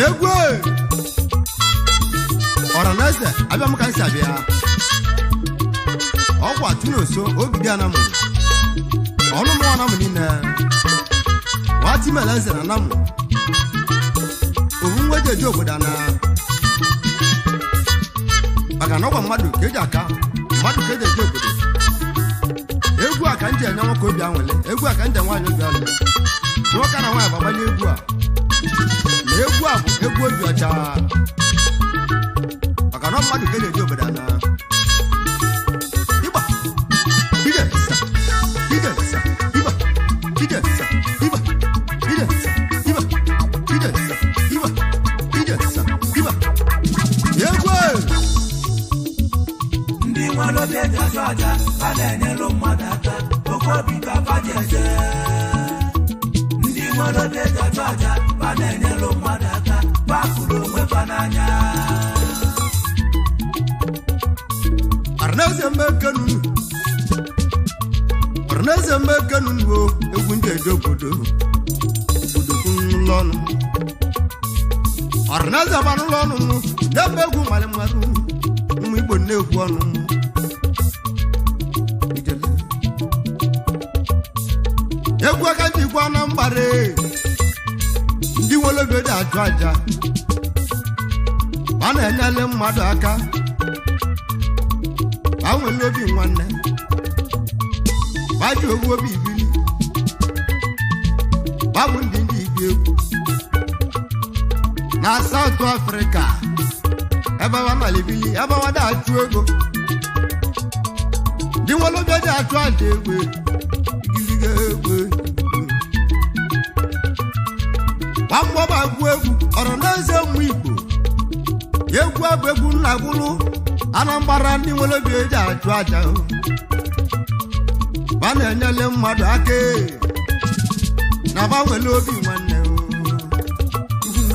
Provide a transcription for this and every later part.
Egwu ọranaeze abịa m ka nsi abịa ọkwa tụnụnso ogidi anamụ ọnụ mụọ anamụ niile nwatimele eze na anamụ owu nwa eji eji obodo ana maka na ọgwa mmadụ ka eji aka mmadụ ka eji eji obodo. Egwu a ka nji enye nwoke obi anwụle, egwu a ka nji nwaanyị obi anwụle, nwoke na nwaanyị gbagbanye egwu a na egwu a bụ egwu obi ọcha maka na mmadụ ka eji eji obodo ana. Ịgba ije sa ije sa ịgba ije sa ịgba ije sa ịgba ije sa ịgba ije sa ịgba egwu. Ndị nwere obi eji achụ aja a na-enyelu mmadụ aka, okwu obi ka fa ji eje. Ndị nwere obi eji achụ aja a na-enyelu mmadụ aka, fa fụrụ onwe fa n'anya. Ọranaeze mmekenunu, ọranaeze mmekenunu o, egwu ndị eji obodo obodo kwunu ọnụ. Ọranaeze gbanụlọ ọnụ mụ na-eme egwu nwale mmadụ ụmụ Igbo na-ekwu ọnụ mụ. Ijele. Egwu aka njikwa na mgbara ndị nwere obi eji achụ aja a na-enyere mmadụ aka, ba nwere obi nwanne, ba ji ogwu obi ibili, ba bụ ndị ndị ibi egwu na South Africa ebe wa nalibili ebe wa da-achụ ego. Ndị nwere obi eji achụ aja egbe igiliga egbe gbamgbọba agwụ egwu ọranaeze ụmụ Igbo egwu abụ egwu nna gwụlụ Anambra ndị nwere obi eji achụ aja ba na-enyere mmadụ aka na ba nwere obi nwanne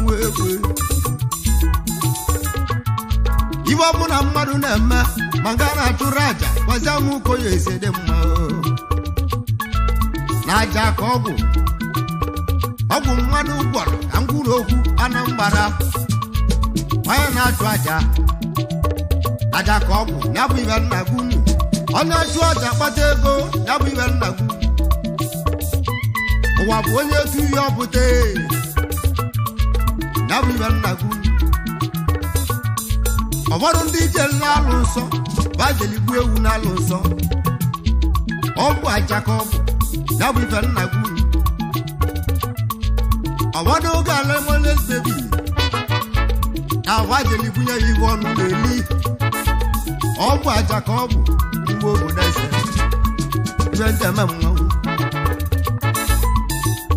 o egwu. Ibe ọbụla mmadụ na-eme ma nga na-achụrụ aja gwazie m ka onye esi dị mma o. Na aja ka ọgwụ ọgwụ mmadụ gwọrọ ka mkpụrụ okwu Anambra onye na-achụ aja aja ka ọgwụ ya bụ ibe nna gị unu. Onye achụ aja kpata ego ya bụ ibe nna gị. Ụwa bụ onye etu ihe ọpụta ya bụ ibe nna gị unu. Ụfọdụ ndị ije na-alụ nsọ bajeligbu ewu na-alụ nsọ ọgwụ aja ka ọgwụ ya bụ ife nna gị unu. Ụfọdụ oge ala bebi na bajeligbu ya ihe ọnụ na-eli ọgwụ aja ka ọgwụ mgbe obodo eze ibe ndị eme mmanwụ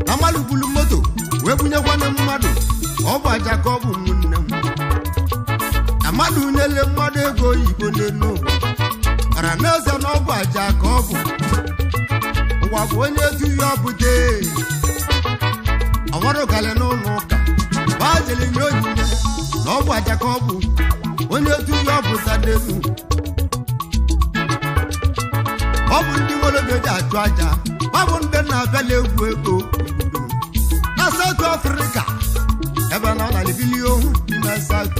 na mmadụ bulu moto wee bunyekwana mmadụ ọgwụ aja ka ọgwụ ụmụnne m na mmadụ nyele mmadụ ego oyibo n'elu ụwa ọranaeze na ọgwụ aja ka ọ bụ ụwa bụ onye etu ihe ọbụde ọwarụgalị n'ụlọ ụka bajeli nye onyinye na ọgwụ aja ka ọ bụ onye etu ihe ọbụta n'elu. Ọ bụ ndị nwere obi eji achụ aja ọ bụ ndị na-abịala egwu ego na South Africa ebe na ọ na-ebili ohu n'ime South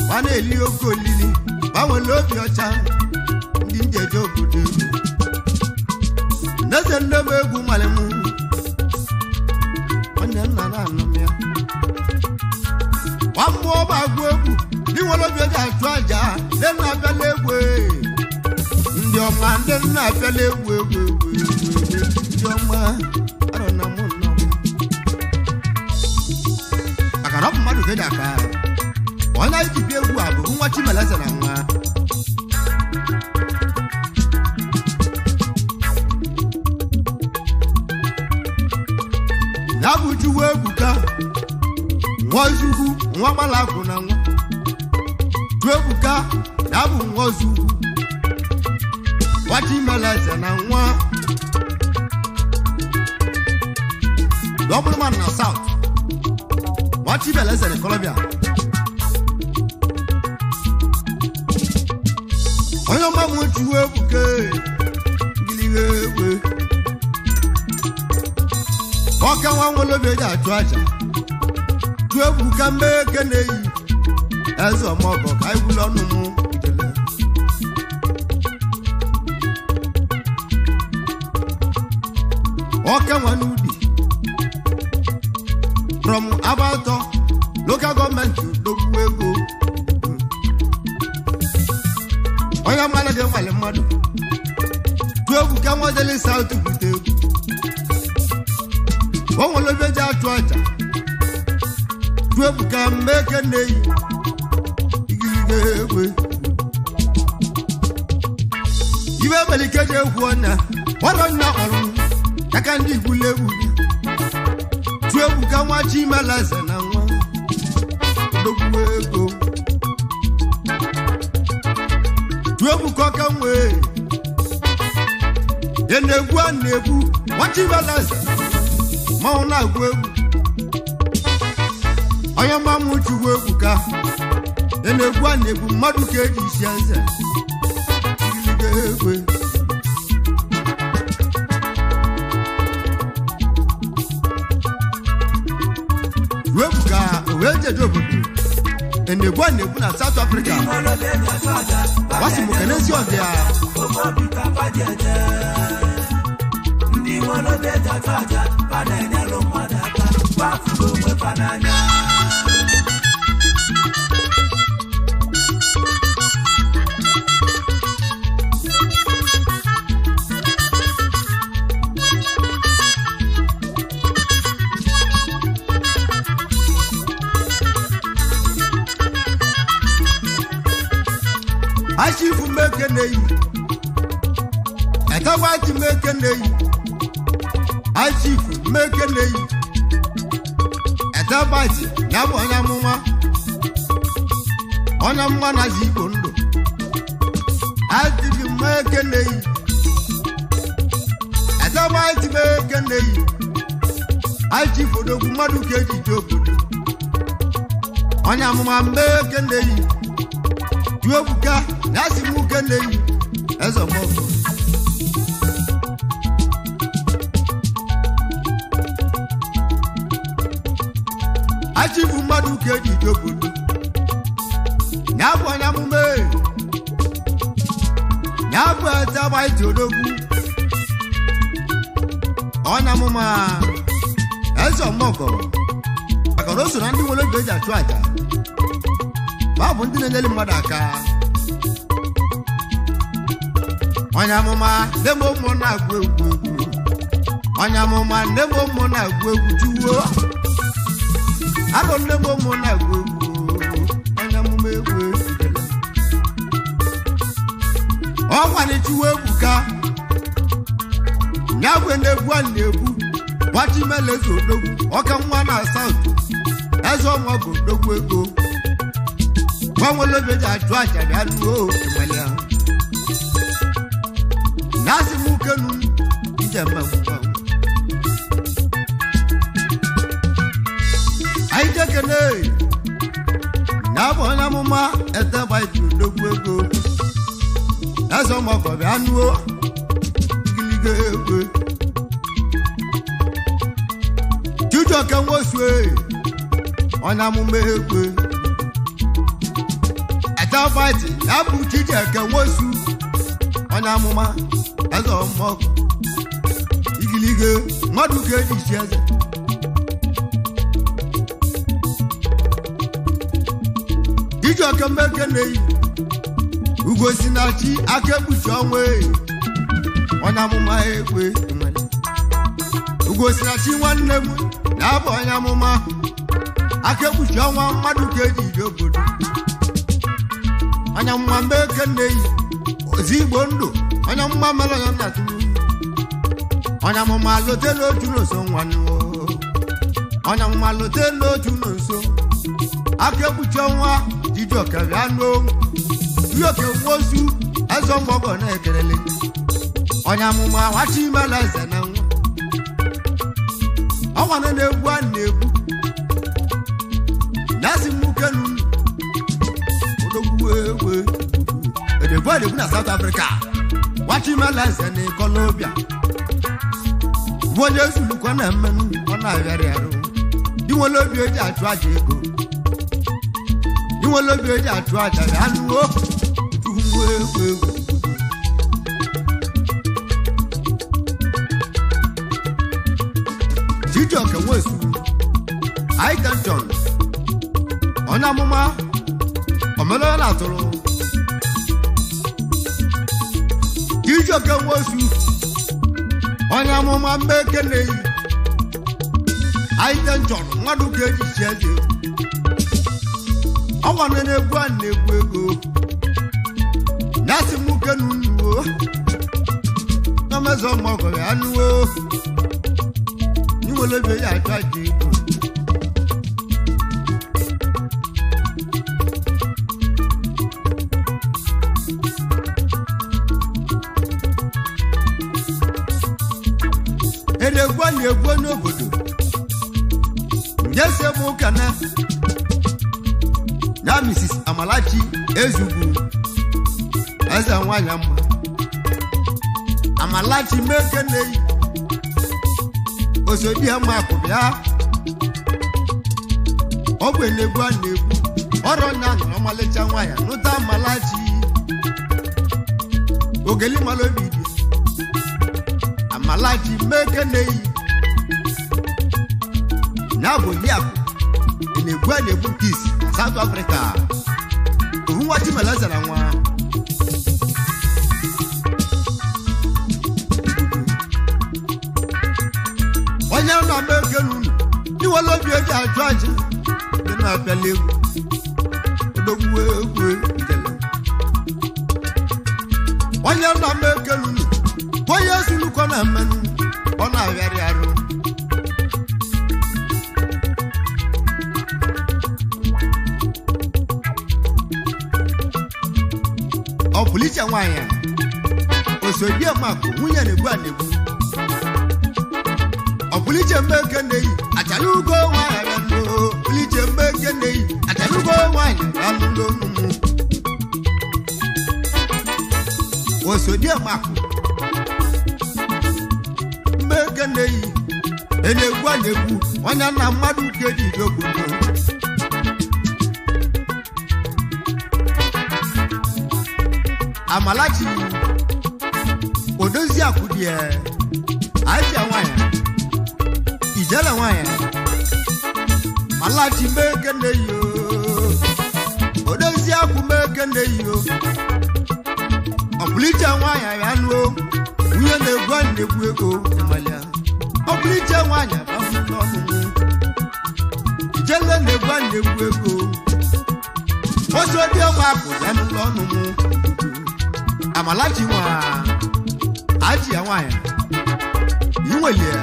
ba na-eli oke olili ba nwere obi ọcha ndị njeje obodo egwu n'eze nne m egwu nwale m onye nna na-anụ m ya gwa mmụọ bụ agwụ egwu ndị nwere obi eji achụ aja ndị na-abịala egwu ndị ọma ndị na-abịala egwu egwu egwu egwu ndị ọma arọ na mụ nọ maka na ọ bụ mmadụ ka eji aka onye anyị ji bịa egwu a bụ nwa Chimeleze na nwa ya bụ Chukwu Ebuka nwa Ozugwu nwa Gbalagwu na nwa Chukwu Ebuka ya bụ nwa Ozugwu nwa Chimeleze na nwa Dọbụlụman na South nwa Chimeleze na Colombia. Onye ọma m Chukwu Ebuka ngiliwe egbe ọka nwa nwere obi eji achụ aja. Chuebuka mmekeneyi eze ọmọgọ ka anyị gwụlọ ọnụ m ijele. Ọka nwa n'ubi from Abatọ local gọọmenti odogwu ego. Onye mmadụ gị nwale mmadụ. Chuebuka nwajeli South bute egwu. O nwere obe ji achụ aja. Chuebuka mmekeneyi igirige egwe. Ibe melike ji egwu ọnya ọrọ nna ọrụ aka ndị igwule egwu gị. Chuebuka nwa Chimeleze na nwa odogwu ego. Chuebuka ọka nwee ya na-egwu a na-egwu nwa Chimeleze mmanwụ na-agụ egwu. Onye mmanwụ Chukwu Ebuka ya na-egwu a na-egwu mmadụ ka eji isi eze igirige egwe. Chuebuka wee jeje obodo enegwu a na-egwu na South Africa. Ndị nwere obi eji achụ aja, fa Wasị m kenezi ọdịa. Ofe obi ka fa ji eje. Ndị nwere obi eji achụ aja, fa na-enyelụ mmadụ aka, fa fụrụ onwe fa n'anya. Achifu mmekeneyi etagbaji mmekeneyi achifu mmekeneyi etagbaji ya bụ onye amụma onye amụma na-azị igbo ndụ. Achifu mmekeneyi etagbaji mmekeneyi achifu odogwu mmadụ ka eji ji obodo onye amụma mmekeneyi. Chuebuka na-asị m keneyi eze ọmọgọ. Achifu mmadụ ka eji ji obodo ya bụ onye amụma e. Ya bụ eze odogwu onye amụma eze ọmọgọ maka na o so na ndị nwere oge eji achụ aja ma ọ bụ ndị na-enyere mmadụ aka. Onye amụma nne ụmụ na-agụ egwu egwu. Onye amụma nne ụmụ na-agụ egwu juwo. Alụ nne ụmụ na-agụ egwu. Onye amụma egwu ejidela. Ọnwa na-echiwo Ebuka ya bụ na-egwu a na-egwu nwa Chimeleze odogwu ọka nwa na South eze ọmọgọ odogwu ego. Gbanwere obi eji achụ aja bịa ruo ịmali ahụ. Na-asị m kenu njem mmanwụ. Anyị jekene na abụ onye amụma ete gbaji odogwu ego eze ọmọgọ bịa nuo igiliga egwe. Chijioke nwosue onye amụma egwe. Ete ya bụ Chijioke nwosu onye amụma eze ọmọgọ igilige mmadụ ka eji isi eze. Chijioke mmekeneyi ugo si na chi aka ekpuchi ọnwa e onye amụma egwe. Ugo si na chi nwanne m na-abụ onye amụma aka ekpuchi ọnwa mmadụ ka eji ije obodo. Onye amụma mmekeneyi ozi igbo ndụ onye amụma mere onye nna tụrụ. Onye amụma lote n'otu n'nso nwanne o. Onye amụma lote n'otu n'nso aka ekpuchi ọnwa Chijioke bịa n'o Chijioke nwosu eze ọmọgọ na-ekerele. Onye amụma nwa Chimeleze na nwa ọnwa na-egwu a na-egwu na-asị m kenu odogwu egwe edegwu edegwu na South Africa nwa Chimeleze na Ikolobia bụ onye zulukwa na mmenụ ọ na-abịarị arụ. Ndị nwere obi eji achụ aja ego, ndị nwere obi eji achụ aja ya anụwo chukwu egwu egwu. Chijioke Nwosu, Ikenchọn, onye amụma omenala na-atụrụ. Chijioke Nwosu, onye amụma mmekeneyi, Ikenchọn, mmadụ ka eji chi eze. Ọnwa na-egwu a na-egwu ego na-asị m kenu nnuo na mezọ mọgọ ya anụwo nwere ebe ya achụ aja ego. Edegwu a na-egwu onye obodo nyesi ebe ụka na ya Mrs. Amalachi Ezugwu, eze nwanyị mma Amalachi mekeneyi osodi ama akụbịa. Ọ bụ enegwu a na-egwu ọrọ na nọrọ ọmalịcha nwaanyị nụta Amalachi ogeli mara obi dị. Amalachi mekeneyi ya bụ Oliakụ enegwu a na-egwu nke isi na South Africa, ohu nwa Chimeleze na nwa. Onye na-agba ekelu unu iwere obi eji achụ aja dị na-abịala egwu odogwu egwu ijele. Onye na-agba ekelu unu onye esulukọ na mmanụ ọ na-abịarị arụ. Ọ pụrụ iche nwaanyị a osodimakụ nwunye na-egbu a na-egbu. Ọpụlịche mmeke na-eyi achara ugo nwaanyị abịa. Ọpụlịche mmeke na-eyi achara ugo nwaanyị anụlụ ọnụmụ. Osodimakụ mmeke na-eyi na-egbu a na-egbu onye na mmadụ nke dị obodo. Amalachi odozi akwụdie aịcha nwaanyị ijele nwaanyị Malachi mekene yo odozi akwụ mekene yo. Ọpụlịche nwaanyị abịa nụo nwunye na-egwu a na-egwu ego ịmalịa. Ọpụlịche nwaanyị abịa n'ọnụnụ ijele na-egwu a na-egwu ego oso dị ọma akụ ya n'ụlọ ọnụnụ. Amalachi nwa aji ya nwaanyị inwelie.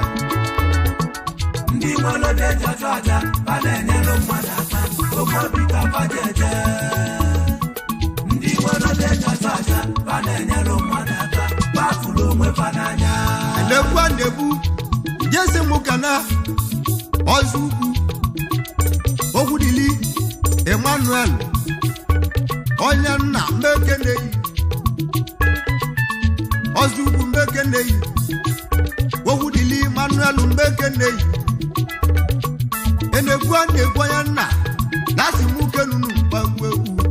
Ndị nwere obi eji achụ aja ba na-enyere mmadụ aka, oke obi ka fa ji eje. Ndị nwere obi eji achụ aja ba na-enyere mmadụ aka, ba fụrụ onwe fa n'anya. Enegwu a na-egbu njesi mụ ka na ọzọ ugwu Okwudili Emmanuel onye nna mmekeneyi ọzọ ugwu mmekeneyi Okwudili Emmanuel mmekeneyi enegwu a na-egwu onye nna na asị mụ kenunu mgbagwu egwu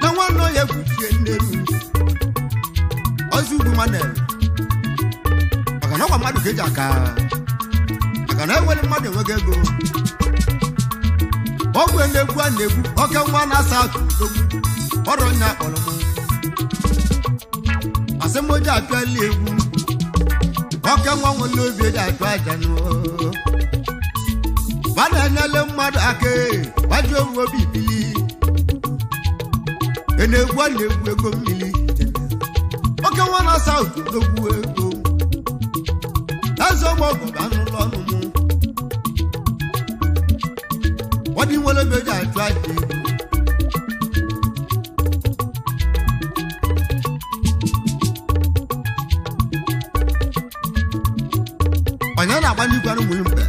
na nwanne onye gwuchie nnenu ọzọ ugwu Emmanuel maka na ọkwa mmadụ ka eji aka maka na enwere mmadụ enweghị ego. Ọgwụ enegwu a na-egwu oke nwa na-asa atụ odogwu ọrọ nya kpọrọ m asị m oji apịala egwu oke nwa nwere obi eji achụ aja nụọ ma na-enyere mmadụ aka gbaji owu obi bili enegwu a na-egwu ego mmiri oke nwa na-asa atụ odogwu ego eze ọmọgwụ bụ anụ ụlọ ọnụ mụ wọ́n ní wọ́n lóbi ọjà àjọ àjẹ. Ọ̀nyá na-agba n'igwe anụ nwere mgbe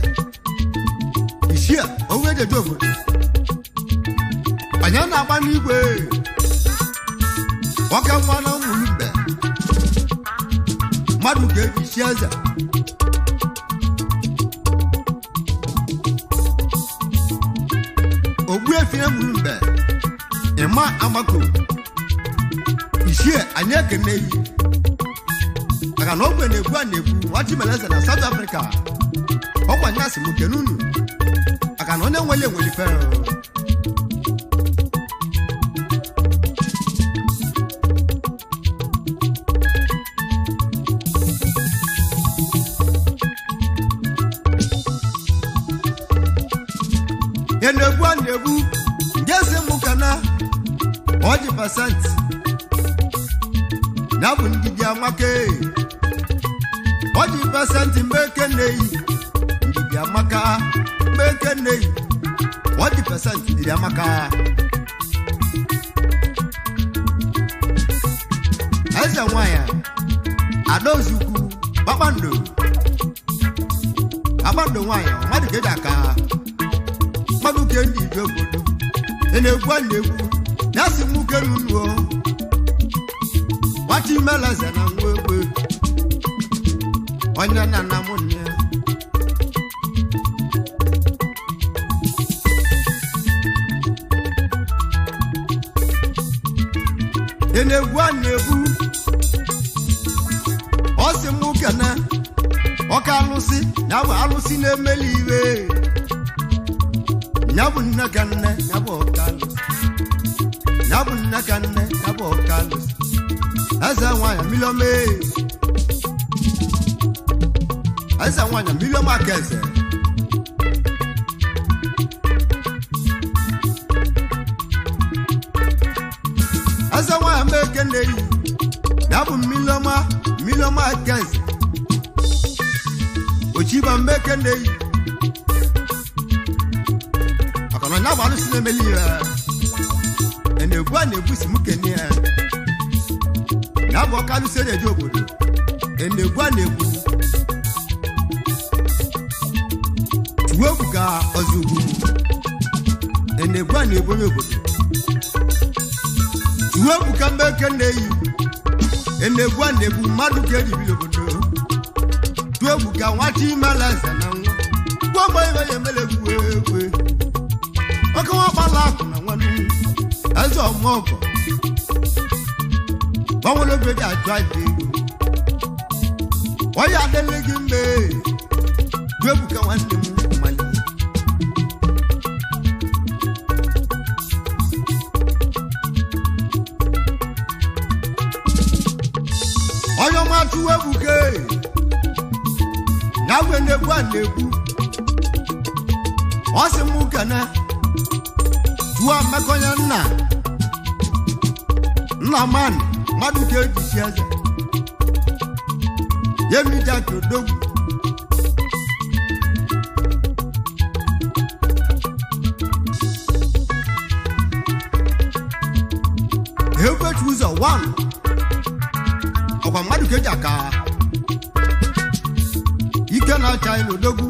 isi a owu ejeje obodo. Ọ̀nyá na-agba n'igwe nwoke nwa na nwere mgbe mmadụ ga-eji isi eze. Ogbuefi egburu mbe ịma amako ichie anyị ekene yi maka na ogbe na-egbu a na-egbu nwa Chimeleze na South Africa ọkwa nya sị m kene unu maka na onye nwere enwere ife. Na-egbu a na-egbu ngezi mụ kana ọjị pasentị ya bụ ndidi amaka ọjị pasentị mgbe ekeneyi ndidi amaka mgbe ekeneyi ọjị pasentị ndidi amaka eze nwanyị adaozukwu kpakpando kpakpando nwanyị mmadụ ka eji aka mmadụ ka eji ije obodo na-egwu a na-egwu ya si m kenunuo nwachimeleze na nwa egbe onye na nna m nne na-egwu a na-egwu ọ sị m kene ọka alụsị ya bụ alụsị na-emeli iwe ya bụ nne ka nne ya bụ ọka alụsị ya bụ nne ka nne ya bụ ọka alụsị eze nwanyị miliọm eze nwanyị miliọm aka eze eze nwanyị meke na-eyi ya bụ miliọm miliọm aka eze ochiba mmeke na-eyi maka na onye bụ alụsị na-emeli ya na-egbu a na-egbusi m kene ya ya bụ ọka alụsị na-eji obodo na-egbu a na-egbu tuwo ka ọzọ ugwu na-egbu a na-egbu onye obodo tuwo ka mmeke na-eyi na-egbu a na-egbu mmadụ ka eji biri obodo tuwo ka nwa Chimeleze na nwa gbuo mgbe ibe ya emele egwu egwu oke nwa gbala akụ na nwanne eze ọmọgọ gbanwere oge ji achụ aja ego onye adịla gị mgbe ebuka nwanne m mmalite onye ọma chụwa ebuke ya gwe na-egwu a na-egwu ọ sị m kene tụọ mmekọnya nna nna man mmadụ ka ejichi eze yemija ka odogwu ekwechu ụzọ 1 ọkwa mmadụ ka eji aka ike na-acha ilu odogwu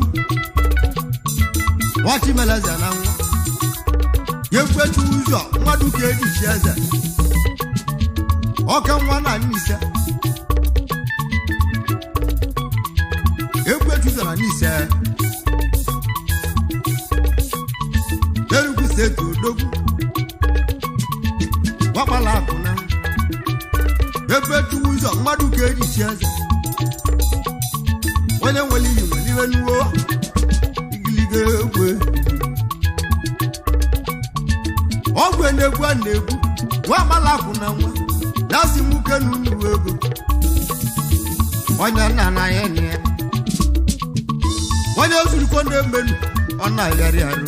nwa Chimeleze na nwa ekwechu ụzọ mmadụ ka ejichi eze ọka nwa na Nise ekwechu ụzọ na Nise Enugu steeti odogwu wakpala akụna ekwechu ụzọ mmadụ ka ejichi eze onye nwere iyi nwere iwe nuwo igiliga egwe ọgwụ na-egwu a na-egwu nwa agbala akwụ na nwa ya si m kenu nnu ego onye nna na ya na ya onye ozurukwo na-emenu ọ na-agharị arụ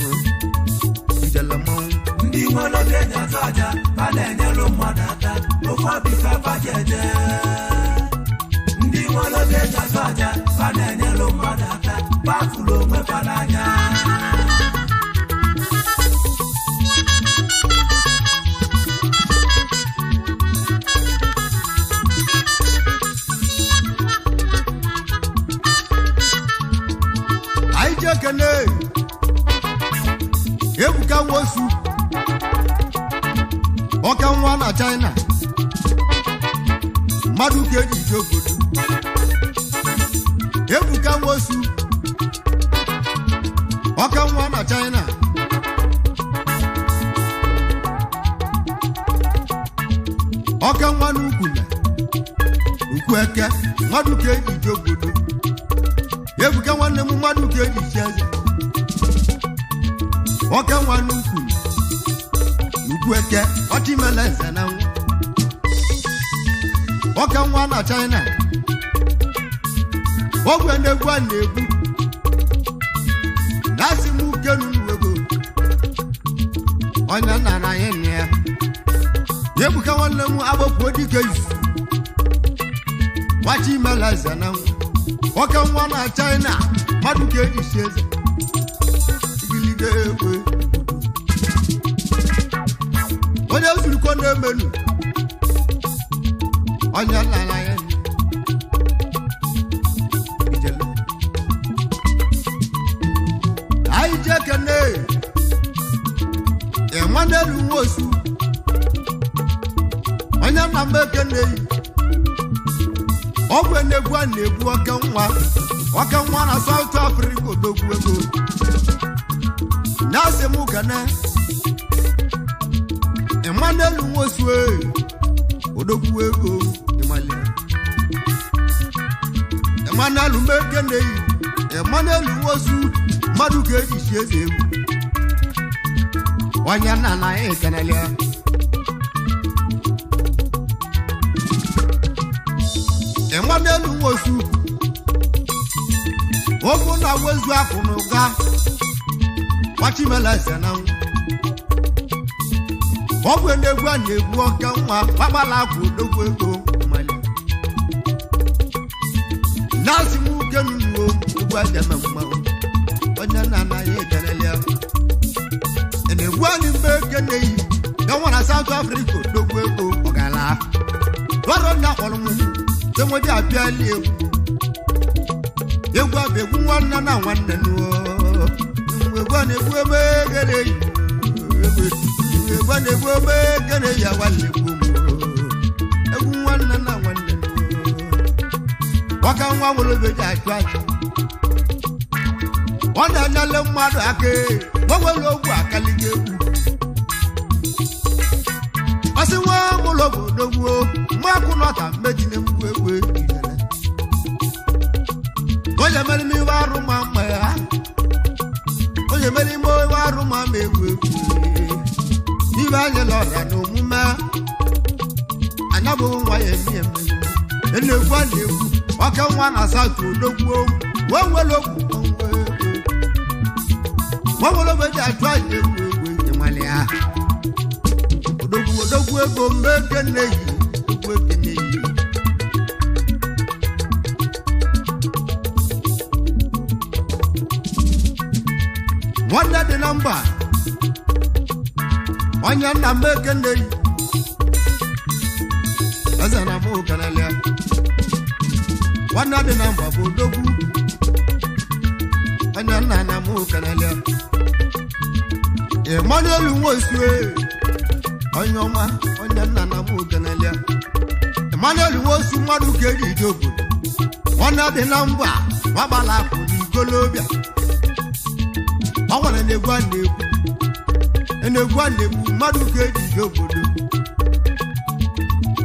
ijele mmanwụ. Ndị nwere obi eji achụ aja ba na-enyelu mmadụ aka ofe obi ka fa ji eje. Ndị nwere obi eji achụ aja ba na-enyelu mmadụ aka ba fụrụ onwe fa n'anya. Anyị ji ekene Ebuka Nwosu ọka nwa na China mmadụ ka eji ije obodo Ebuka Nwosu ọka nwa na China Ọka nwa n'ukwu na ukwu eke mmadụ ka eji je obodo. Ebuka nwanne m mmadụ ka eji chi eze. Ọka nwa n'ukwu na ukwu eke ọchịmele eze na nwa. Ọka nwa na China. Ogwe na-egwu a na-egwu. Na-asị m ukenu n'uwego. Onye nna na anyị nne ya. Ebuka nwanne m agbapụ dike izu. Nwachimele eze na nwa. Ọka nwa na China mmadụ ka eji si eze. Igiliga egwe. Onye zurukọ na-emenu. Onye nna na anyị nne. Ijele. Anyị jee kene. Emmanuel Nwosu. Onye nna m ekene yi. Ọgwụ enegwu a na-egwu oke nwa. Oke nwa na South Africa odogwu ego. Na-asị m kene. Emmanuel Nwosu e. Odogwu ego ịmali. Emmanuel m ekene yi. Emmanuel Nwosu mmadụ ka eji si eze egwu. Onye nna na ya ekenele ya. Emmanuel Nwosu okwu na wezu akụ na ụga nwachimele eze na nwa. Ọgwụ enegwu a na-egwu oke nwa gbagbala akwa odogwu ego mali. Na-asị m uke nunuo egwu ajeme mmanwụ. Onye nna na ya ekenele ya. Na-egwu anyị mgbe ekene yi ya nwa na South Africa odogwu ego ọgala. Lọrọ nna kpọrọ m enwede abịala egwu. Egwu abụ egwu nwanne na nwanne nuo. Egwu a na-egwu ebe egere yi. Egwu a na-egwu ebe egere yi awala egwu m. Egwu nwanne na nwanne nuo. Ọka nwa nwere obe ji achụ achụ. Ọ na-enyele mmadụ aka ee. O nwere ogwu akaliga egwu. Ọsị nwa mụlọ bụ odogwu. Mmakụ nọta mmeji na mgbu egwu ijele. Onye mere m iwe arụ ma mma ya. Onye mere ime iwe arụ ma ma egwu egwu. Ibe anyị lọra n'omume. Anya bụ nwa ya emi eme. Na-egwu a na-egwu. Ọka nwa na South odogwu. Wee nwere ogwu nwa nwere ogbe ji achụ anyị egwu egwu ịnwale ya. Odogwu odogwu ego mgbe ekene yi. Egwu ekene yi. Nwanne dị na mba. Onye nna m ekene yi. Eze na mụ kenelia. Nwanne dị na mba bụ odogwu. Onye nna na mụ kenelia. Emmanuel Nwosu e. Onye ọma onye nna na mụ kenelia. Emmanuel Nwosu mmadụ ka eji ije obodo. Nwanne dị na mba nwagbala akụ n'igolobịa. Ọ nwere na-egwu a na-egwu. Na-egwu a na-egwu mmadụ ka eji ije obodo.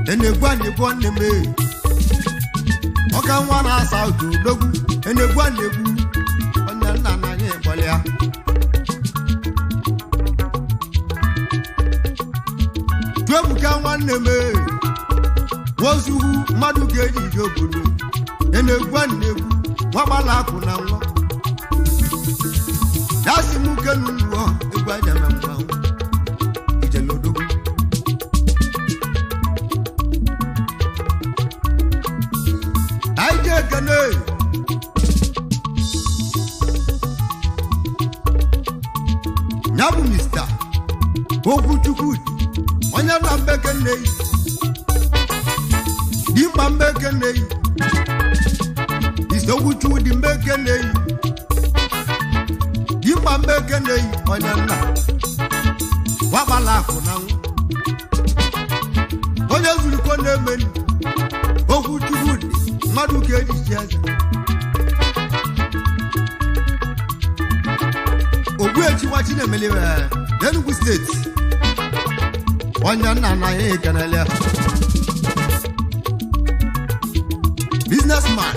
Na-egwu a na-egwu nne m ee. Ọka nwa na-asa otu odogwu. Na-egwu a na-egwu onye nna na anyị ịkpọlịa. Tuebuka nwanne m ee. Nwozuhu mmadụ ka eji ije obodo. Na-egwu a na-egwu nwagbala akụ na nwa. Na-asị m kenu nụọ egwu aja na mmanwụ. Ijele odogwu. Anyị ji ekene. Ya bụ Mr. Okwuchukwu onye na mbeke nne yi. Dimkpa mbeke nne yi. Mr. Okwuchukwu dị mbeke nne yi. Dimkpa mbeke nne yi onye nna. Nwagbala akụ na nwa. Onye zurukọ na-emeni. Okwuchukwu dị mmadụ ka eji chi eze. Ogbuechi nwa Chinemele n'Enugu steeti. Onye nna na ya ekenele. Businessman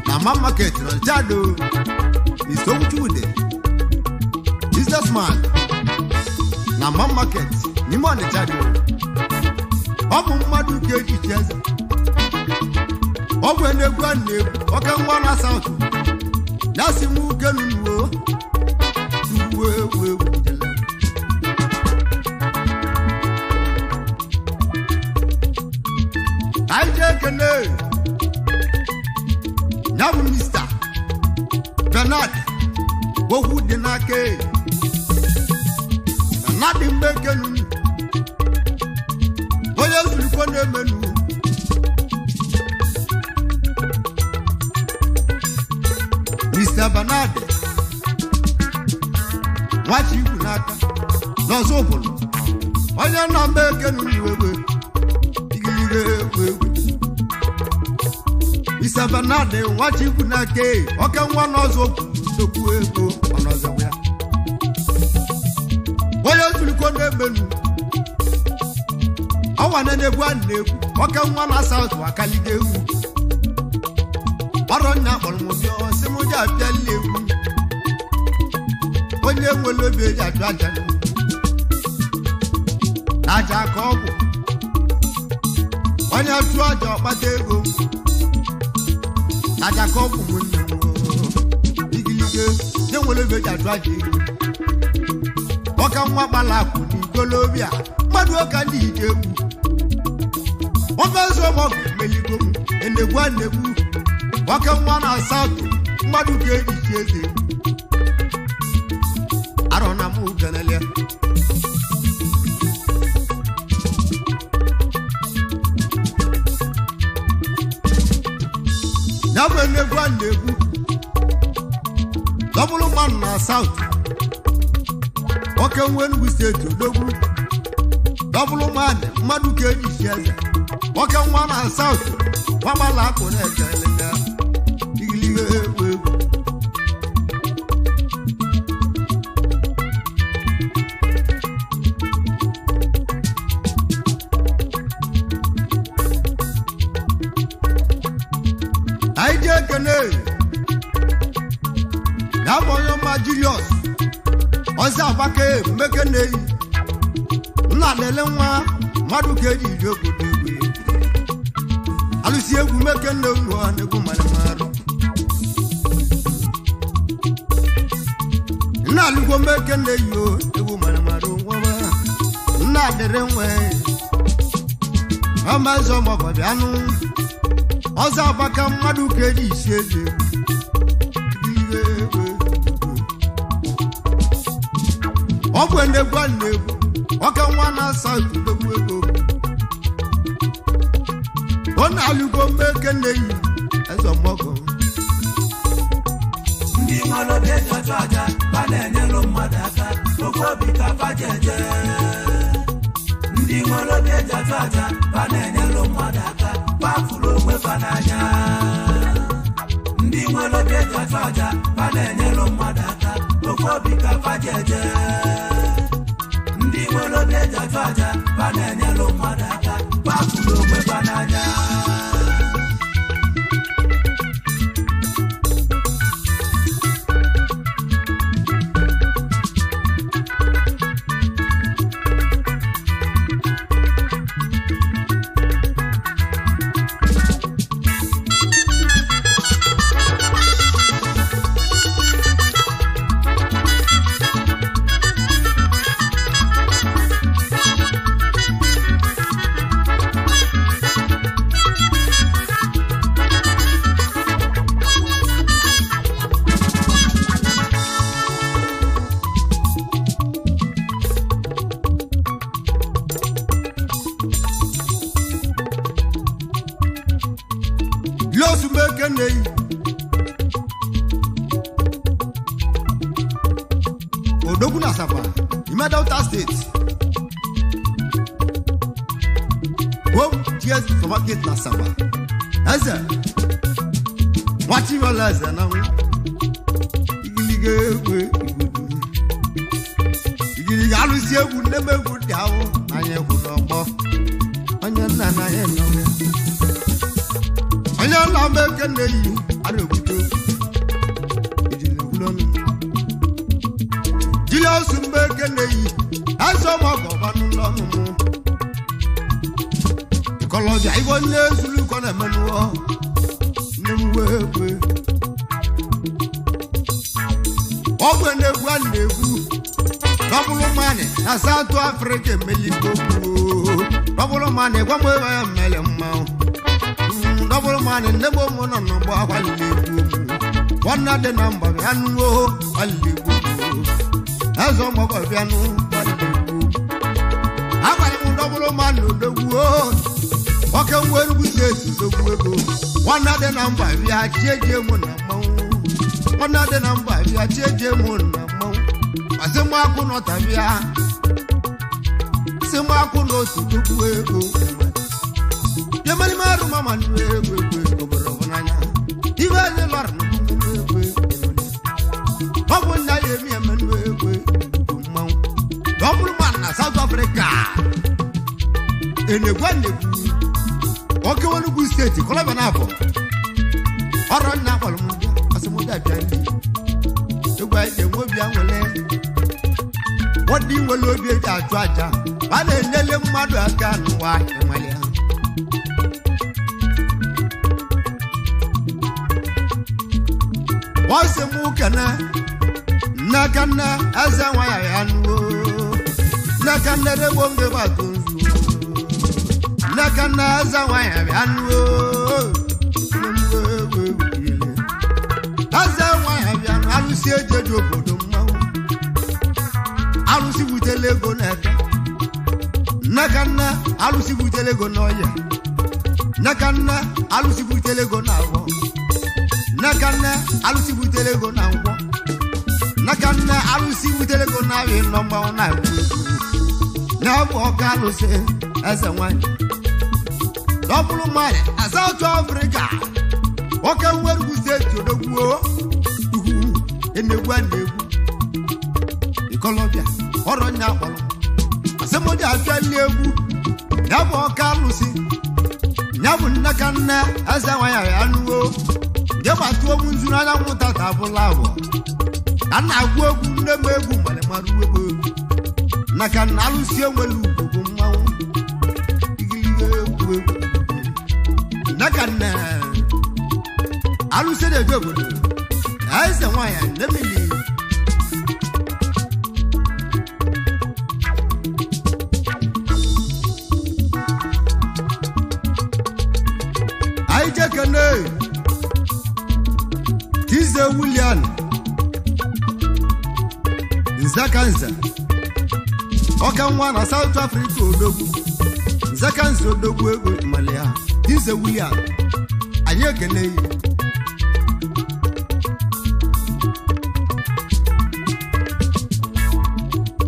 na man market na Jado. Mr. Okwuchukwude, businessman na man market n'ime Ọnịcha dị. Ọ bụ mmadụ ka eji chi eze. Ọ bụ enegwu a na-egwu oke nwa na South. Ya si m uke nunuo tuwu egwu egwu ijele. Anyị jee kene ya bụ Mr. Bernard okwu dị n'aka e. Bernard Mgbekenu onye zurukwo na-emenu. Mr. Bernard nwachi ikwu n'aka n'ọzọ ụbụlụ onye nna Mgbekenu egbe igiliga egwu egwu. Mr. Bernard nwachi ikwu n'aka e oke nwa n'ọzọ nnukwu ego ọnọzọ ya onye zurukwo na-emenu. Ọnwa na-egwu a na-egwu oke nwa na South akaliga egwu. Ọrụ nya kpọrọ m bịa ọsị m ji abịa egwu. Onye nwere obi eji achụ aja na aja ka ọ bụ onye chụọ aja ọkpata ego. Aja ka ọ bụ nwanne m igiliga nye nwere obi eji achụ aja ego. Ọka nwa gbala akwụ n'igolobịa mmadụ ụka ndị ije egwu. Ofe eze ọmọgụ emeligo m enegwu a na-egwu. Oke nwa na South mmadụ ka eji chi eze. Arọ na m ugenele. Ya bụ enegwu a na-egwu dọbụrụ mmadụ na South. Oke nwa Enugu steeti odogwu dọbụrụ mmadụ mmadụ ka eji chi eze. Oke nwa na South nwagbala akụ na-eje eleta igiliga egwu egwu. Anyị jee ekene ya bụ onye ọma Julius ọzọ agbake mmekeneyi nna lele nwa mmadụ ka eji iri obodo egwu. Alụsị egwu mekene unu ọ na-egwu mara mara. Nna alụgwo mekene yi o egwu mara mara nwa nna dịrị nwe ọma eze ọmọgọ bịanụ ọzọ agbaka mmadụ ka eji isi eze. Ọ bụ enegwu a na-egwu ọka nwa na South odogwu ego. Ọ na-alụgo mmekene yi eze ọmọgọ. Ndị nwere obi eji achụ aja ba na-enyelu mmadụ aka okwu obi ka fa ji eje. Ndị nwere obi eji achụ aja ba na-enyelu mmadụ aka gbafuru onwe fa n'anya. Ndị nwere obi eji achụ aja ba na-enyelu mmadụ aka okwu obi ka fa ji eje. Ndị nwere obi eji achụ aja ba na-enyelu mmadụ aka gbafuru onwe fa n'anya. Lọsùmẹ́kẹ́nẹ́yì. Odogwu na Asaba, ime Delta State. Home GS Supermarket na Asaba. Eze Nwachibala eze na nwa. Igiliga egwu igbudu. Igiliga alụsị egwu nne m egwu dị ahụ n'anya egwu n'ọgbọ. Onye nna na ya nọ ya. Onye Onye nna m ekene yi ara ekwute ejiri ekwulu ọnụ Julius mgbe ekene yi azọ m ọgọ ọbanụ n'ọnụ m ịkọlọbịa ibo nne zuru ụkọ na-emenụọ nne m wee wee ọgwụ na-egwu a na-egwu dọbụlụ mmanị na South Africa emeliko dọbụlụ mmanị gwa m ebe ya mmele mmanwụ dọbụlụ mmanị nne m ụmụ nọ n'ọgbọ akwalili egwu nwanne dị na mba bịa nụo kwalili egwu eze ọmọgọ bịa nụ kwalili egwu agwara m dọbụlụ mmanị odogwu nwoke nwa Enugu steeti odogwu ego nwanne dị na mba bịa chie mụ na mmanwụ nwanne dị na mba bịa chie mụ na mmanwụ asị m akwụ nọta bịa sị m akwụ n'otu tukwu ego bịamarịma arụ mama nụ egwu egwu obodo ọbụnanya ibe anyị lọrọ na egwu ọ bụ nna ya emi emenụ egwu egwu mmanwụ na ọ bụrụ ma na South Africa enegwu anegwu oke Enugu steeti kọlọba na abọ ọrọ nna akpọrọ m bịa asị m bịa ndị egwu anyị ga-enwe obi aṅụrị ndị nwere obi eji achụ aja a na-enyere mmadụ aka n'ụwa ịnwale ha wọ́n sì mú kẹ̀nẹ́ nnẹ́kẹ́nnẹ́ ẹsẹ̀ wọn yà yà nù ó nnẹ́kẹ́nnẹ́ dé gbòǹgbò bá tó ń zù nnẹ́kẹ́nnẹ́ ẹsẹ̀ wọn yà yà nù ó ẹsẹ̀ wọn yà yà nù alụsị ejeje obodo mmanwụ alụsị butere ego n'eke nnẹ́kẹ́nnẹ́ alụsị butere ego n'ọya nnẹ́kẹ́nnẹ́ alụsị butere ego n'ahọ n'aka nne alụsị butere ego na nkwọ n'aka nne alụsị butere ego na ahịa nọ mmanwụ na-agwụ egwu na-abụ ọka alụsị eze nwanyị dọbụrụ mmadụ na South Africa nwoke nwerugwu steeti odogwuo ugwu enegwu a na-egwu ikolobịa ọrọ nya akpọrọ asịmụdị abịali egwu ya bụ ọka alụsị ya bụ nne ka nne eze nwanyị ya nụo je gbatuo m nzu n'anya nwụta ta abụla abụọ ka m na-agụ egwu nne m egwu mara mara egwu na ka na alụsị enwere ugwu bụ mmanwụ igiliga egwu egwu na ka nne alụsị na-eje obodo eze nwaanyị nne mmiri anyị jekene Tize William Nze ka nze ọka nwa na South Africa odogwu Nze ka nze odogwu ego malia Tize William anyị ekele yi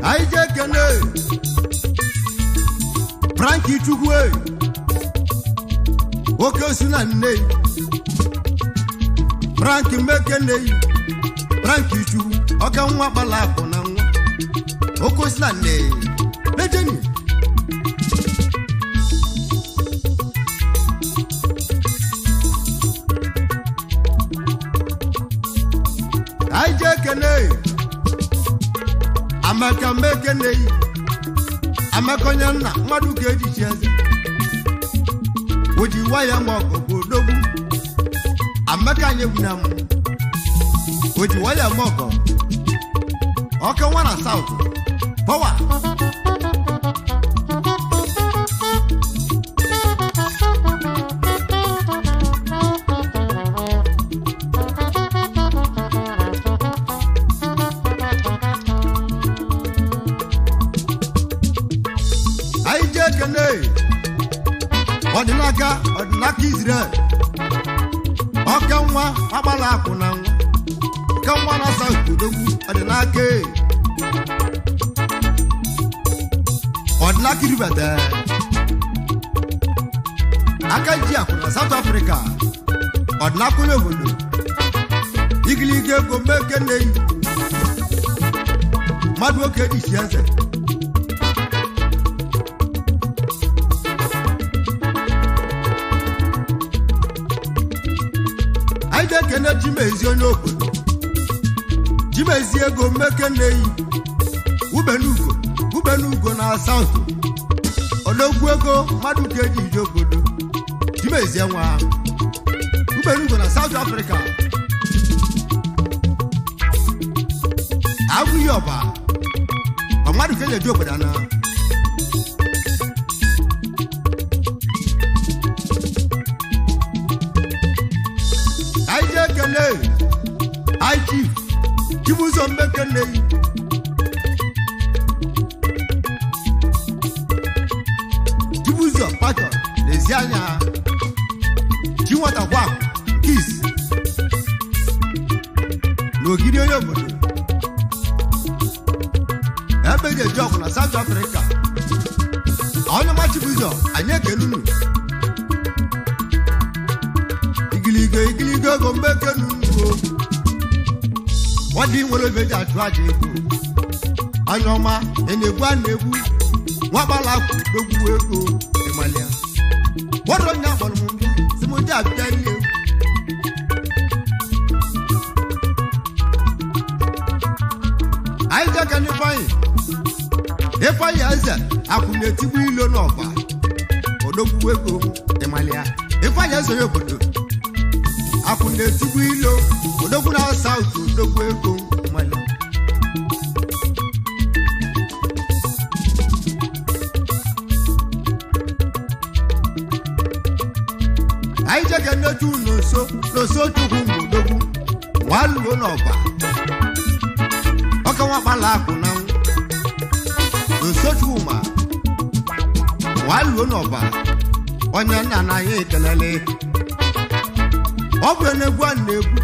anyị je ekele Frank Chukwu oke osu na nne Frank Mekeneyi Frank Chukwu ọka nwa kpala akụ na nwa oke osi na nne lejeni anyị jee kene Amaka Mekeneyi Amaka onye nna mmadụ ka ejichi eze o ji waya ma ọgụ bụ odogwu Amaka anyị egwu na m o ji waya ma ọgọ ọka nwa na South pọwa anyị jee kene ọdịnaka ọdịnaka Israel ọka nwa agbala akụ na nwa ọka nwa na South odogwu ọdịnaka e. Ọdịnaka irubata aka ji akụ na South Africa ọdịnaka onye obodo igiliga ego mekeneyi mmadụ oke ji si eze Anyị ga-ekene Chimezi onye obodo Chimezi ego mmeke na-eyi ubenugo ubenugo na South odogwu ego mmadụ ka eji ije obodo Chimezi nwa ubenugo na South Africa agụghị ọba mmadụ ka eji eji obodo ana. Anyị jee kene anyị chief Chibuzo Mmekene Chibuzo Patọ n'ezi anya chi nwata kwa kis n'ogidi onye obodo ebe eji eji ọgwụ na South Africa. Onye ọma Chibuzo anyị ekele unu. Igiligo igiligo ego mmekenu ugbo ọ dị nwere obe eji achụ aja ego anya ọma na-egbu a na-egbu nwagbala dogbu ego ịmalịa wọrọ onye akpọrọ m mbịa si m ndị abịa ihe. Anyị jeka n'Ifeanyị Ifeanyị eze akwụ na-etigbu ilo n'ọba odogwu ego ịmalịa Ifeanyị eze ya obodo akwụ na-etigbu ilo odogwu na South odogwu ego ịmalịa. Anyị jeka nnetu n'nso n'nso chukwu mgbe odogwu nwaluo n'ọba ọka nwa kpala akụ na nso chukwuma nwaluo n'ọba onye nna na anyị ekelele ọ bụ enegwu a na-egwu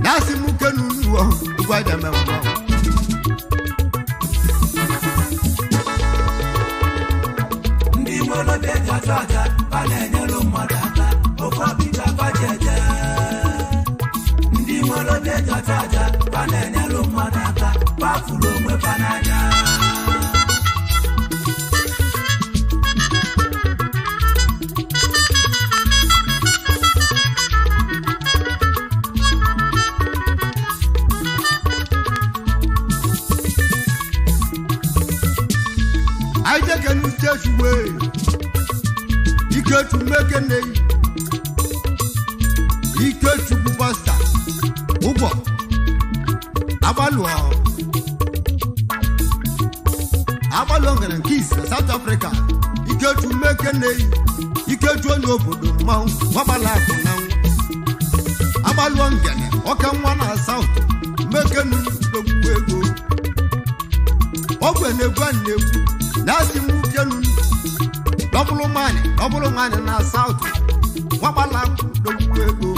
na-asị m kenu nuwo egwu aja eme mmanwụ. Ndị nwere obi eji achụ aja ba na-enyere mmadụ aka ofe obi ka fa ji eje. Ndị nwere obi eji achụ aja ba na-enyere mmadụ aka ba fụrụ onwe fa n'anya. Anyị jekenu uchechuwe Ikechu mmekene Ikechukwu pasta ụgwọ agbalụọ agbalụọ ngere nke isi na South Africa. Ikechu mmekene Ikechu onye obodo mmanwụ nwagbala akụ na nwa agbalụọ ngene ọka nwa na South mmekenu dogbu ego ọgwụ na-egwu a na-egwu na-asị m kenu dọbụlụ nwanyị na South nwagbala dogbu ego.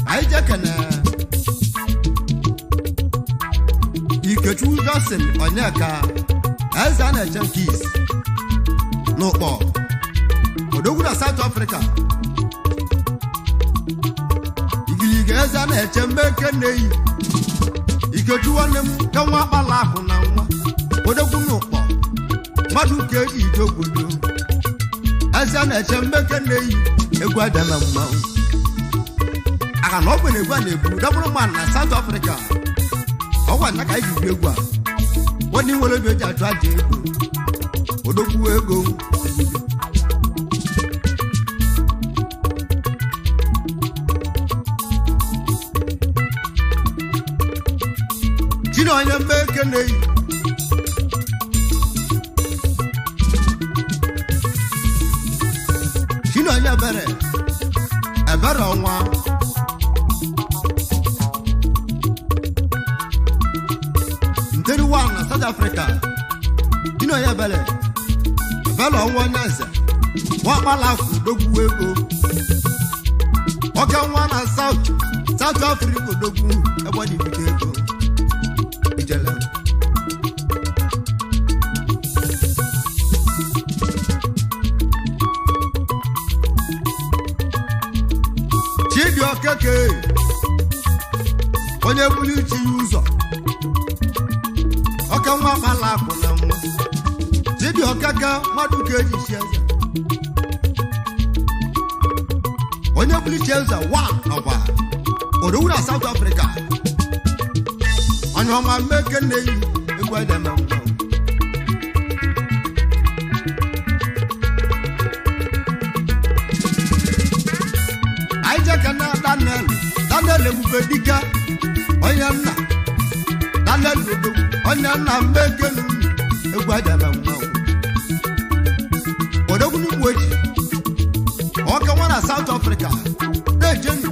Anyị jekene Ikechukwu Johnson Onyeka eze a na-eche nke isi n'ụkpọ odogwu na South Africa. Igiliga eze a na-eche mmeke na-eyi Ikechukwu nwanne m ka nwa akpala akụ na nwa odogwu n'ụkpọ mmadụ ka eji ije obodo eze a na-eche mmeke na-eyi egwu aja na mmanwụ aka na ọ bụ na egwu a na-ebu dọbụrụ man na South Africa ọgwa nta ka anyị ji egwu a nwanne nwere obi eji achụ aja ego odogwu ego. Chino onye mmeke na-eyi Chino onye ebere ebere ọnwa nteri wan na South Africa. Chino onye ebere ebere ọnwa onye eze nwakpala afọ odogwu ego ọka nwa na South South Africa odogwu ebe ọ dị bute ego ijele. Chidi Okeke onye buli chi ya ụzọ ọka nwa akpala akụ na nwa Chidi Okaka mmadụ ka eji chi eze onye bụrụ chi eze wa ọgwa odogwu na South Africa onye ọma mmeke nne-yi egwu edeme mmanwụ anyị jeka na Daniel Daniel ebube dike onye nna Daniel odogwu onye nna mmeke nne egwu edeme mmanwụ odogwu n'ugwu eji ọka nwa na South Africa na-eje ndụ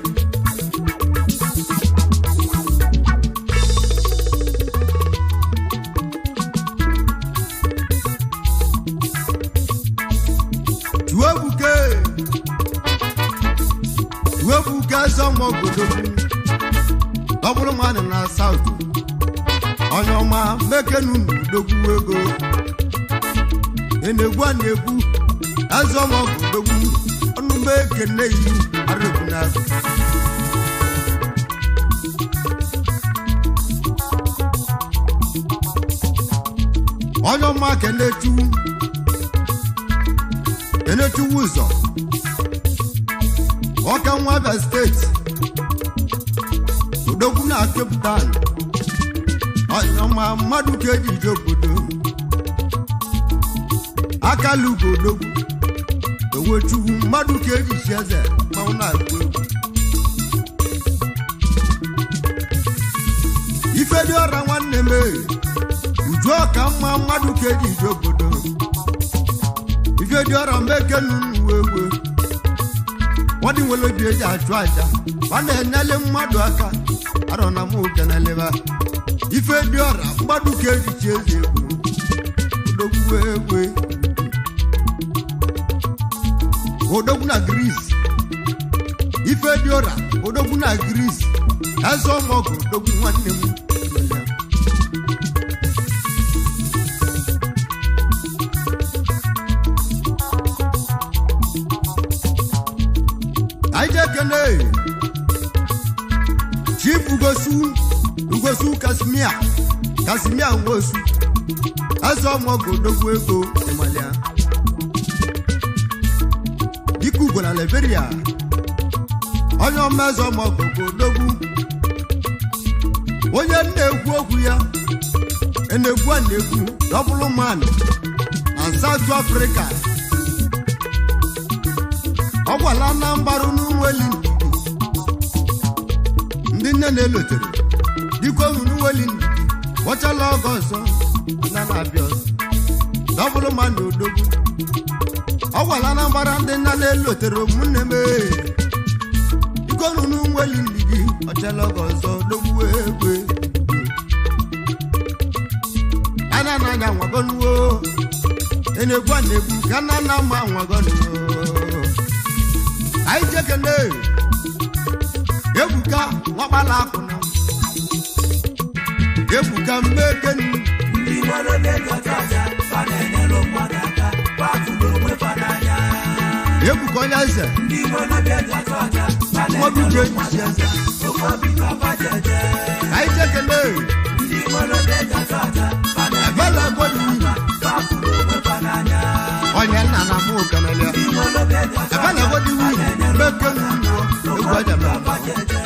Tuebuke zọmọgodogwu dọbụrụ mmadụ na South onye ọma mekenu n'odogwu ego enegwu a na-egwu ezọmọgodogwu ọnụma ekene yi arụgbu na onye ọma kenechukwu kenechukwu ụzọ ọka nwa Abia steeti odogwu na Cape Town onye ọma mmadụ ka eji ije obodo akala ugo odogwu owechukwu mmadụ ka eji chi eze mmanwụ na-agụ egwu ife dị ọra nwanne m uju ọka mma mmadụ ka eji ije obodo ife dị ọra mekenu uwe egwe nwadị nwere obi eji achụ aja ma na-enyele mmadụ aka arọ na mụ keneleba ife dị ọra mmadụ ka eji chi eze egwu odogwu egwe odogwu na Gris ife dị ọra odogwu na Gris eze ọmọgụ odogwu nwanne m anyị jekene Chief Ugosu Ugosu Kasimia Kasimia Nwosu eze ọmọgụ odogwu ego ịmalịa dike ugwo na Liberia onye ọma eze ọmọgụ bụ odogwu onye na-ekwu okwu ya na-ekwu a na-ekwu dọbụlụ man na South Africa ọ gwala na mgbarụ n'uweli ndị nne na-elotere dike ohu n'uweli ndidi wọchala ọgọ ọzọ na na-abịa ọzọ dọbụlụ man na odogwu ọ gwala na mgbara ndị nna na-elotere ụmụnne m ikonu n'uweli ndidi ọchala ọgọ ọzọ dogwu egwe ana na-anya nwagonuo enegwu a na-egwu ka nna nna ma nwagonuo anyị jekene ebuka nwakpala akụna ebuka mmekenu Ndị nwere obi eji achụ aja fa na-enyere mmadụ aka fa fụrụ onwe fa n'anya. ebuka onye eze Ndị nwere obi eji achụ aja fa mmadụ na-enyere ji eji mmadụ eze aka ofe obi ka fa ji eje. anyị jekene Ndị nwere obi eji achụ aja fa ebela na-enyere gbọdụ mmadụ aka fa fụrụ onwe fa n'anya. onye nna na mụ kenele Ndị nwere obi eji achụ ebela aja gbọdụ fa wiyi na-enyere mmekenu mmadụ egwu aka ofe aja obi ka mere fa ji eje.